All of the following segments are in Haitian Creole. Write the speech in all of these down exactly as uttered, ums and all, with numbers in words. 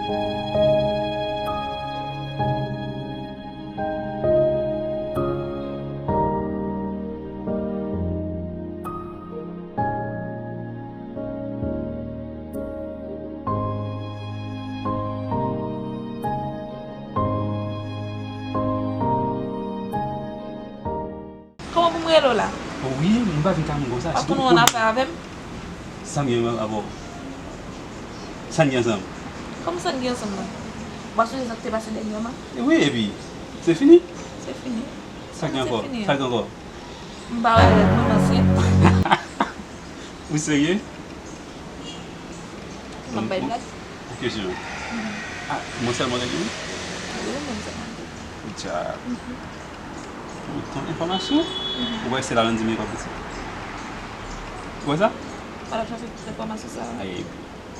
Kòman pou m rele w la? O wi, m pa vin ka moun konsa. W ap konn w annafè avè m? Sa m gen avè w? Sa n gen ansanm? Kòman sa n gen ansanm nan? W ap sonje sa k te pase dènyèman? E wi, epi, se fini. Se fini. Sa k gen ankò? Sa k gen ankò? M pa wè règ non, m ansent. Ou serye? M ap bay blag. Ou kesyon. Ah, mwen sèlman gen wi? Wi, mwen sèlman gen. Podyab. Ou ton enfòmasyon? Ou wè se Lalandi m ye pa pitit. Ou wè sa? Fò l ap chache tout enfòmasyon sa. Ay,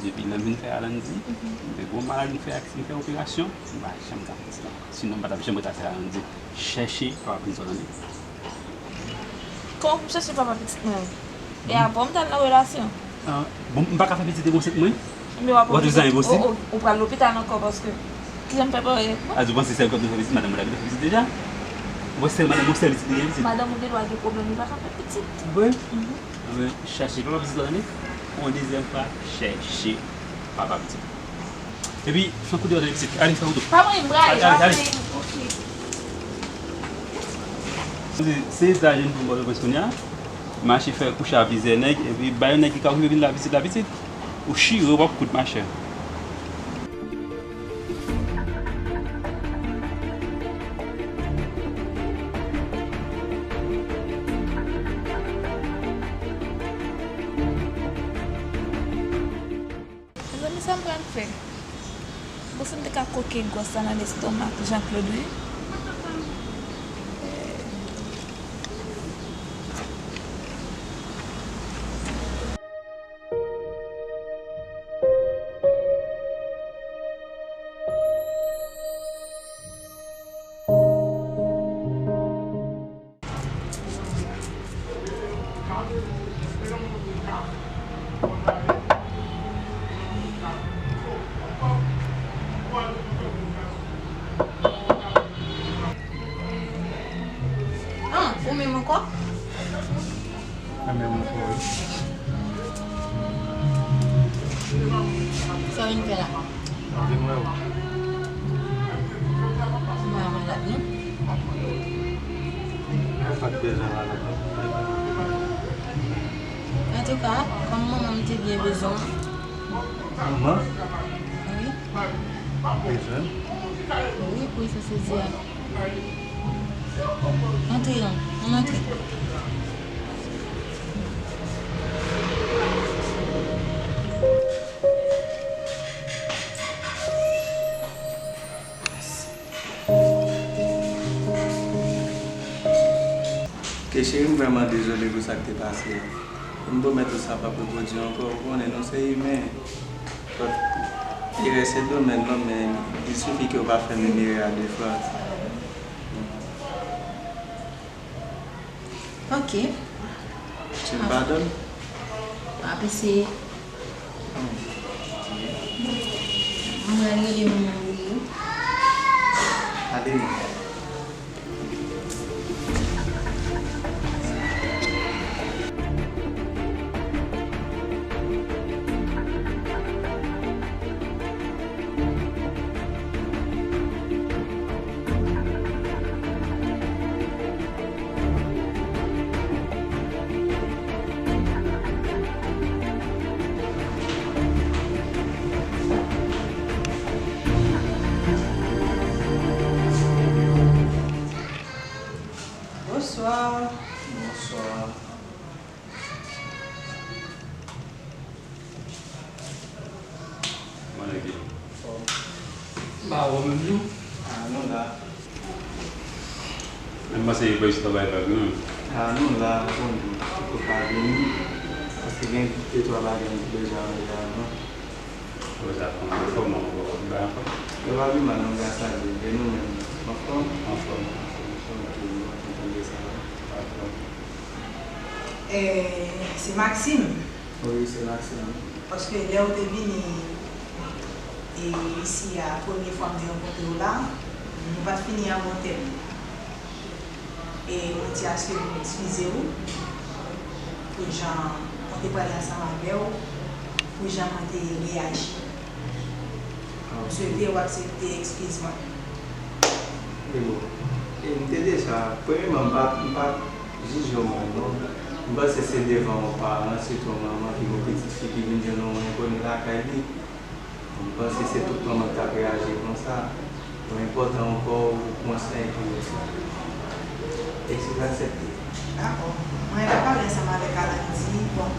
depi lè m vin fè Lalandi, men gwo maladi m fè ak m fè operasyon, m pa janm ka pitit la. Sinon m pa t ap janm ret ase Lalandi. Chèche papa pitit ou tande. Kòman pou m chèche papa pitit mwen? E avan m t al nan relasyon. Ah, bon, m pa ka fè pitit e m ansent mwen? Ebyen w ap oblije. Ou pral lopital ankò paske kijan m fè pare? A di w panse sèl kòb nou fè pitit, madanm mwen la gentan fè pitit deja. Ou panse sèl madanm mwen sèl pitit li gen pitit? Madanm ou gen dwa gen pwoblèm, li pa ka fè pitit. Vre? Anben, chèche papa pitit ou tande. Yon dezyèm fwa, chèche papa pitit. Epi, fè koute yo tande pitit. Ale, fè koute. Pa mwen, m prale. Ale, ale, ale. Se, se eta jèn fi Pòtoprens kounye a. Mache fè kouche a plizyè nèg, epi ba yon nèg ki ka okipe vin la pitit la pitit. Ou chire, w ap kout, machè. Mezanmi, sa m pral fè? Bon, si m te ka koke gwòs la nan lestomak Jean Claude, wi. Ah, ou menm ankò? Mwen menm ankò, wi. Sa w vin fè la? Mwen pa malad, non. Mwen pa t bezwen malad, non. Antouka, kòm manman m te byen bezwen w. Manman? Wi. Bezwen? Wi, pou sa se di a. Antre non, ann antre. Ke cheri, m vrèman dezole pou sa k te pase a. M pwomèt ou sa p ap repwodui ankò. Ou konnen nou se imen. Erè se domèn non, men il suffit ke w pa fè menm erè a de fwa. Ok. Tu me pardonnes? M ap eseye. Mwen rele manman m wi. Ademar. Bonsoir. Bonsoir. Mwen rete. M pa wè w menm non. Ah, nou la. Men m panse yo pa jis travay vag non. Ah, nou la, bon, nou poko ka vini. Paske gen de twa bagay nou te bezwen ranje avan. Yo pa pi mal non, gras a Dye. E nou menm, anfòm? Anfòm. Ok, nou kontan tande sa. Patwon. Eh, se Maxime? Wi, se Maxime. Paske lè w te vini, E isi a, premye fwa m te rankontre w la, nou pa t fini an bon tèm. E mwen di aske m eskize w pou jan mwen te pale ansanm avè w, pou jan mwen te reyaji. M swete w aksepte eskiz mwen. E bon. E m te deja, premyèman, m pa, m pa jije w mal, non. M panse se devan yon paran, sitou yon manman ki gen yon pitit fi ki vin jwenn yon enkoni lakay li. M panse se tout manman k t ap reyaji konsa. Bon, enpòtan ankò ou pran swen epi ou sa. Eskiz aksepte. Dakò. Mwen t ap pale ansanm avèk Alandy. Bon,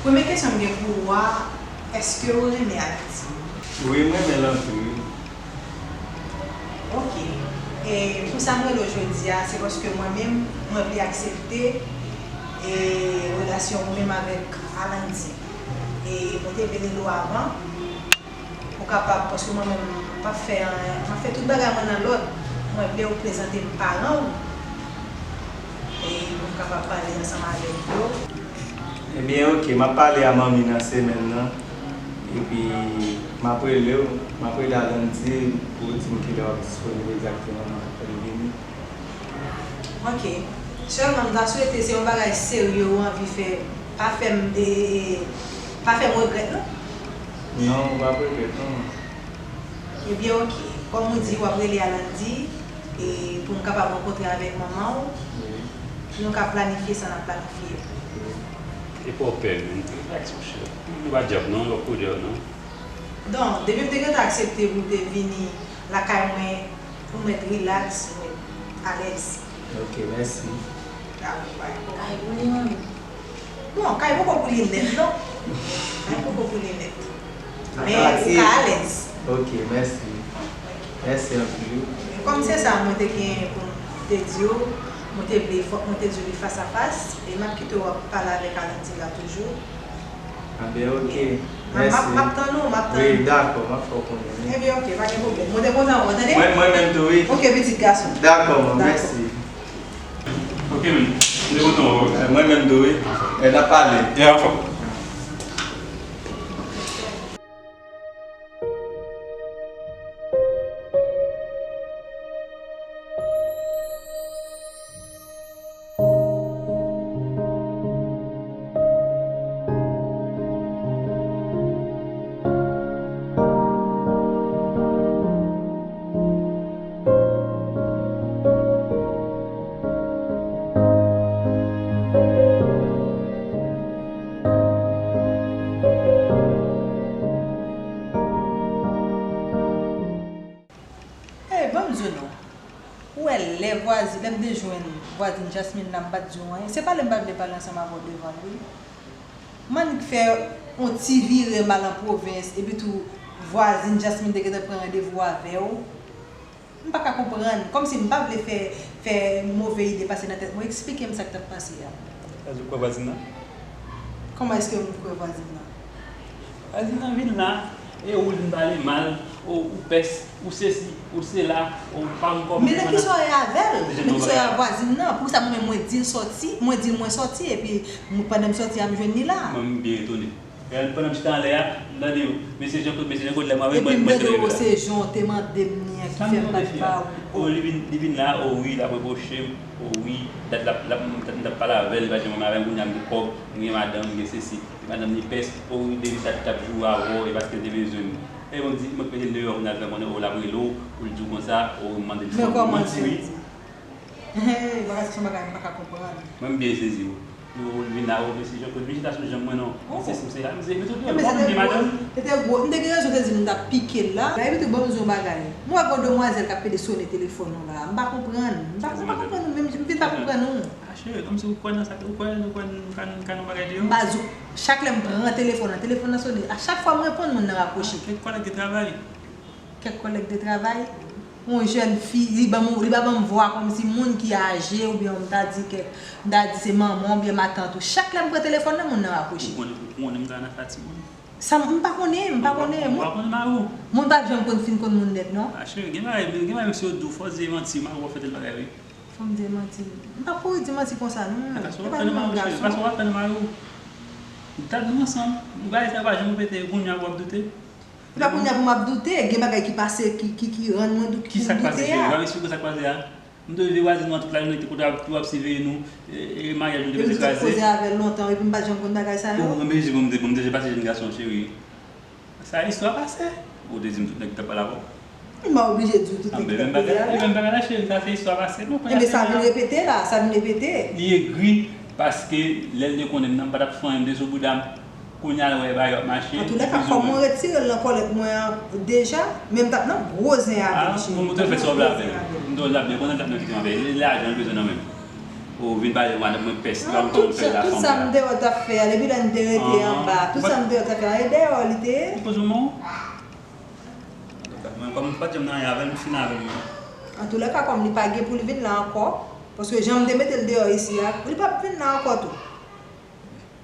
premye kesyon m gen pou ou a, èske ou renmen Alandy? Wi, m renmen l anpil, wi. Ok. E pou sa m rele w jodi a, se paske mwen menm, mwen vle aksepte, e, relasyon ou menm avèk Alandy. E mwen te vle rele w avan, ou kapab, paske mwen menm, m ap fè, m ap fè tout bagay mwen nan lòd. Mwen vle ou prezante m paran w, e pou m kapab pale ansanm avèk yo. Ebyen, ok, m ap pale a manmi nan semèn nan, epi m ap rele w, m ap rele Alandy pou w di m kilè w ap disponib egzakteman, m ap fè l vini. Ok. Sèlman, m ta swete se yon bagay serye ou anvi fè. Pa fè m, e, e, e, pa fè m regrèt, non. Non, ou p ap regrèt, non. Ebyen, ok. Kòm ou di, w ap rele Alandy, e, pou m kapab rankontre avèk manman w, wi, nou ka planifye sa n ap planifye. Wi. E pa w pè, menm, rilaks, monchè. Nou pa djab, non, nou pa koudè, non. Donk, depi m te gentan aksepte pou m te vini lakay mwen, ou mèt rilaks, ou mèt alèz. Ok, mèsi. Kay pou li, manmi. Bon, kay poko pou li nèt, non. Kay poko pou li nèt. Men ou ka alèz. Ok, mèsi. Mèsi anpil. Kòm se sa mwen te gen pou m te di w, mwen te vle fòk mwen te di w li fas a fas, e m ap kite w ap pale avèk Alandy la toujou. Anben, ok. M ap, m ap, m ap tann ou, m ap tann ou. Wi, dakò, m ap fè w konnen, wi. Ebyen, ok, pa gen pwoblèm. Mwen te kontan wè w, tande? Mwen, mwen menm tou, wi. Ok, pitit gason. Dakò, manmi, mèsi. Ok, man. Mwen te kontan wè w. Eh, mwen menm tou, wi. Eh, n ap pale. Yeah, anfòm. Ey, ban m di w non. Ou wè lè vwazi-, lè m te jwenn vwazin Jasmine la, m pa t di w anyen. Se pale m pa vle pale ansanm avè w devan l, wi. M annik fè yon ti vire m al an pwovens, epi tou vwazin Jasmine te gentan pran randevou avè w. M pa ka konprann. Kòmsi m pa vle fè, fè move ide pase nan tèt mwen. Eksplike m sa k t ap pase a. Sa di w kwè vwazin nan? Kòman èske m kwè vwazin nan? Vwazin nan vin la, e ou vin pale mal, ou, ou pès, ou sesi, ou sela, ou pa ankò konprann. Men nan kisa w ye avè l? Men kisa w ye a vwazin nan? Poukisa mwen menm mwen di l sòti, mwen di l mwen sòti, epi mwen, pandan m sòti a, m jwenn li la? Mwen, m byen etone. Pandan m chita anlè a, m tande yo, mesye Jean Claude, mesye Jean Claude, lè m wè mwen, mwen, mwen te leve la. Epi m tande yo, se jan w te mande m ni an ki fè m pa t ba ou. O, li vin, li vin la, o wi, l ap repwoche m, o wi, dat l ap, l ap, m t ap pale avè l, li pa janm renmen avè m, kounye a m gen kòb, m gen madanm, m gen sesi. Madanm li pès, o wi, depi sa t ap joure avè w, e paske l te bezwen m. E mwen di, mwen k mete l deyò, kounye a l fè konnen, o, l ap rele w, pou l di w konsa, o, m mande l fò, m manti, wi. Hey, bagay sa se yon bagay m pa ka konprann. Mwen, m byen sezi, wi. Nou vin la, o, mesye Jean Claude, vin chita sou janm mwen, non. M sesi, m sela, m se, mete w deyò, mwen menm gen madanm. Li te gwo, li te gwo, li te gwo, m te di m t ap pike l la. La, epi tou, ban m di yon bagay. Mwen wè gen yon demwazèl k ap pede sone telefòn ou la. M pa konprann. M pa, m pa konprann ou menm, m vin pa konprann ou. Ah, cheri, kòmsi ou kwè nan sa, ou kwè, ou kwè nan, nan, nan bagay deyò? M pa di w, chak lè m pran telefòn nan, telefòn nan sone. A chak fwa m reponn, moun nan rakwoche. Ah, kèk kòlèg de travay. Kèk kòlèg de travay. Yon jèn fi, li ban m, li pa ban m vwa kòmsi moun ki aje, oubyen m ta di kèk, m ta di se manman oubyen matant ou. Chak lè m pran telefòn nan, moun nan rakwoche. Ou konnen, ou konnen m travay nan fatig, wi. Sa m, m pa konnen, m pa konnen. Ou pa konnen mari w? Moun pa janm konn fin konn moun nèt, non. Ah, cheri, gen bagay, gen bagay mesye yo di w, fò w di manti, mari w ap fè tèl bagay, wi. Fò m di manti. M pa kouri di manti konsa, non. E pa sa w ap fè nan mari w, cheri, e pa sa w ap fè nan mari w. Dat nou ansanm, bagay sa pa janm repete, kounye a w ap doute. Se pa kounye a pou m ap doute, gen bagay ki pase ki, ki, ki rann mwen dou- Ki sa k pase, doute cheri? A. W ap eksplike sa k pase a? M te vye vwazen nou an tout lajounen, te kote ap, tou ap siveye nou, e, e maryaj nou te Epi m peze sot kraze. Koze avè l lontan, epi m pa t janm konn bagay sa yo. Ou, men jis bon, m te, bon, m te pase jenn gason, cheri. Sa istwa pase. Ou te di m tout nèg ki t ap pale avè w. M pa oblije di w tout nèg ki t ap koze avè l. Menm bagay la, cheri, sa se istwa pase. Non, kounye a se sa vin repete la, sa vin repete. Li egri paske lè l te konnen m nan, m pa t ap fè anyen, m te sou bouda m. Kounye a l wè bagay yo ap mache. Antoulèka, kòm mwen retire l nan kòlèt mwen an deja, men m t ap nan gwo zen avè l, cheri. Bon, m te fè sa w vle avè l. M te wè l ap byen kontan, l t ap nan kite m avè l. E lajan l bezwen nan men m. Ou vin pale madanm mwen pès, li pa konn kòman l fè la fanm la. Tout sa m te wè l t ap fè a, depi lè n te rete anba, tout sa m te wè l t ap fè a, e dèyè w li te ye. Li poze w mò. Mwen, kòm m pa t janm nan anyen avè l, m fin avè l, mwen. Antoulèka, kòm li pa gen pou li vin la ankò, paske jan m te mete l deyò isi a, li p ap vin la ankò tou.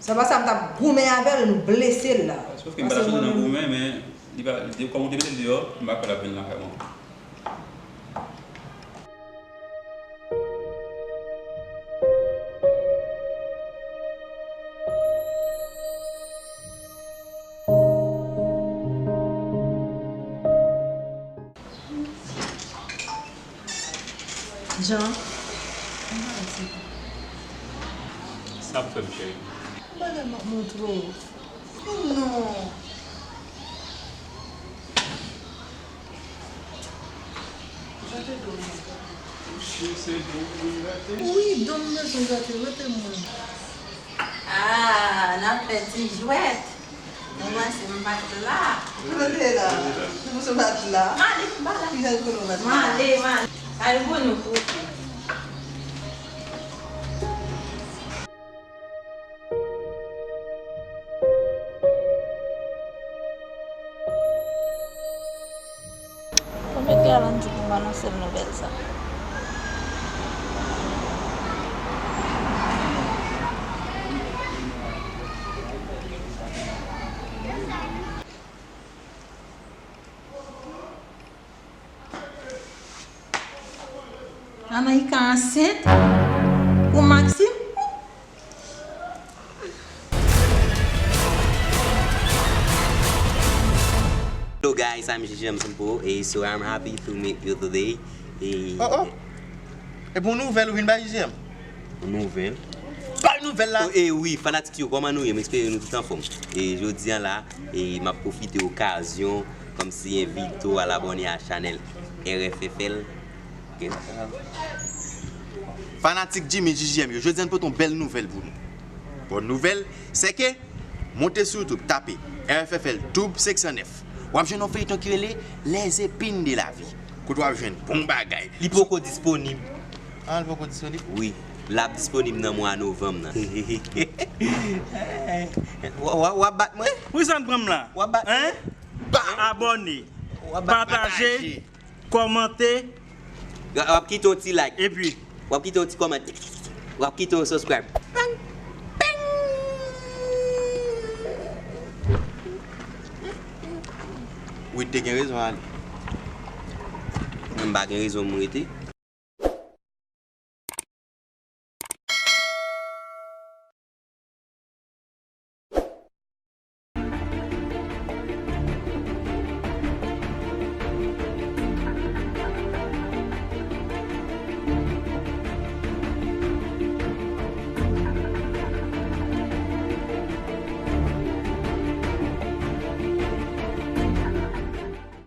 Se pa sa m t ap goumen avè l, m blese l la. Sòf ke m pa t ap sot nan goumen, men li pa, li te, kòm ou te mete l deyò, m pa kwè l ap vin lakay mwen. Jan. Sa ap fè m, cheri? Bagay m ap montre w. Non. Gate do m. Wi, do m bezwen gate, rete mwen. Ah, n ap fè ti jwèt. Mwen panse m pa t la. Ou te la. Ou panse m pa t la? M ale, m pa la. Ki jan l konnen w pa t la? M ale, m ale. Sa l pou nou pou ou. Konbyen kè a Landry pou m anonse l nouvèl sa? Anaïka ansent pou Maxime? Hello guys, I'm J J M Simple, and so I'm happy to meet you today. E Oh, oh. E bon nouvèl ou vin bay J J M? Bon nouvèl. Bay nouvèl la. Oh, e wi, fanatik yo, kòman nou ye? M espere nou tout anfòm. E jodi a la, e m ap pwofite okazyon kòmsi envite w al abòne a chanèl R F F L. Ok. Fanatik Jimmy J J M yo, jodi a n pote yon bèl nouvèl pou nou. Bòn nouvèl, se ke monte sou YouTube, tape R F F L Tube senk san nèf. W ap jwenn yon feyton ki rele Les Épines de la Vie. Kote w ap jwenn bon bagay. Li poko disponib. Ah, li poko disponib? Wi. L ap disponib nan mwa novanm nan. W, w, w ap bat mwen? Wi, sa n pran m la. W ap bat mwen? Hein? Ba! Abòne. W ap bat mwen? Pataje. Pataje. Kòmante. W ap kite yon ti like. Epi? W ap kite yon ti kòmantè. W ap kite yon subscribe. Pang! Pang! Wid te gen rezon ale. Mwen m pa gen rezon m rete.